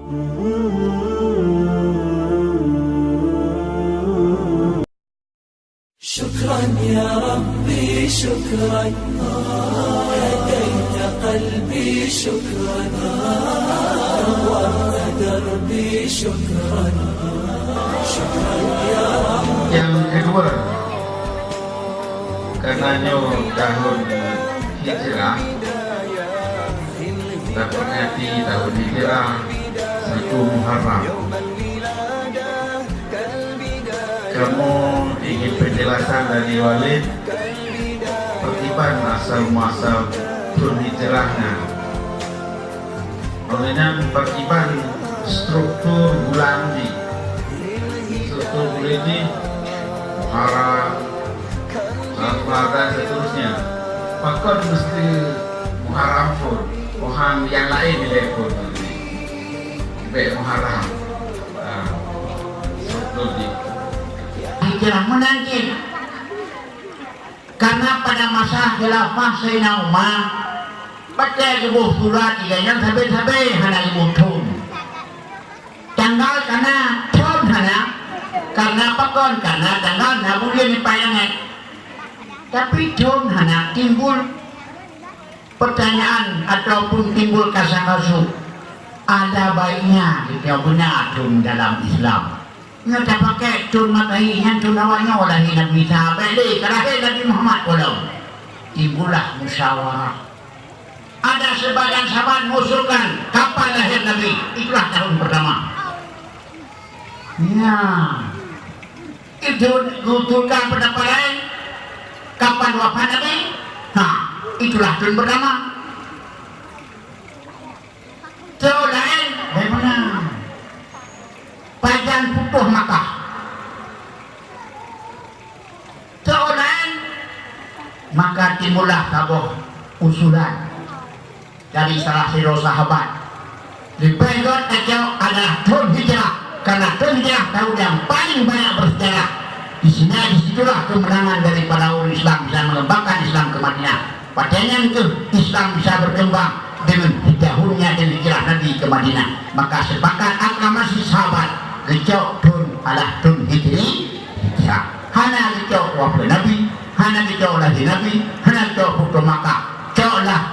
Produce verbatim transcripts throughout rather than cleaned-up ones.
شكرا يا ربي، شكرا، هديت قلبي، شكرا، نورت دربي، شكرا، شكرا يا ربي. Nyang keudua, karena nyoe tahun Hijrah, taperingati tahun Hijrah satu Muharram. Kamoe ingin penjelasan dari Walid, pakriban asal muasal thon Hijrah nyan. Oleh nyan, pakriban struktur bulan jih. Struktur bulan jih, Muharram, Safar dan seterusnya. Pakon mesti Muharram phon, oh han nyang laén ilée phon. Bèk Muharram. Ah, struktur jih. Hijrah meunan cit. Karena pada masa khilafah Saidina Umar, watèe geuboh surat ilée nyan sabe-sabe hana geuboh thon. Tanggal kana, thon hana. Karena pakon? Karena tanggal na buleuen nibak langét. Tapi thon hana, timbul pertanyaan ataupun timbul kasak-kasuk. Ada baiknya kita guna thon dalam Islam. Nyoe tapakèk thon Masehi nyan thon awak nyoe lahé Nabi Isa, bèk lé ka lahé Nabi Muhammad gohlom. Timbullah musyawarah. Ada sebagian sahabat mengusulkan kapan lahir Nabi, itulah tahun pertama. Ya. Itu diusulkan pendapat lain, kapan wafat Nabi? Ha, itulah tahun pertama. Cok laén, bagaimana? Pajan putôh Makkah. Cok laén, maka timbullah saboh usulan dari salah sidroe sahabat. Leubeh gèt tacok adalah thon hijrah, karena thon hijrah tahun yang paling banyak bersejarah. Di sini, di situlah kemenangan daripada ureueng Islam bisa mengembangkan Islam ke Madinah. Watèe nyan kheueh Islam bisa berkembang dengan tahunnya dan hijrah Nabi ke Madinah. Maka sepakat aklamasi sahabat geucok thon adalah thon Hijri, hijrah. Hana geucok wafat Nabi, hana geucok lahé Nabi, hana geucok putôh Makkah. Coklah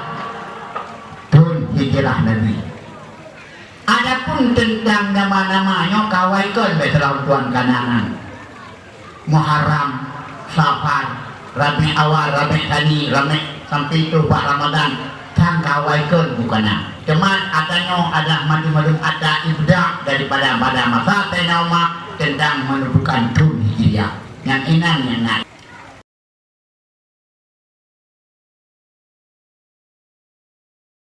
thon hijrah Nabi. Adapun teuntang nama-nama nyoe, ka awai kon bèk seulaweuet tuan kana nan. Muharram, Safar, Rabi' Awal, Rabi' Tsani, Rabi' sampai troh bak Ramadan, tan ka awai kon bukan na. Teuma ata nyoe adalah mandum-mandum ata ibda' daripada pada masa Saidina Umar teuntang menentukan thon Hijriah. Nyang inan nyang na.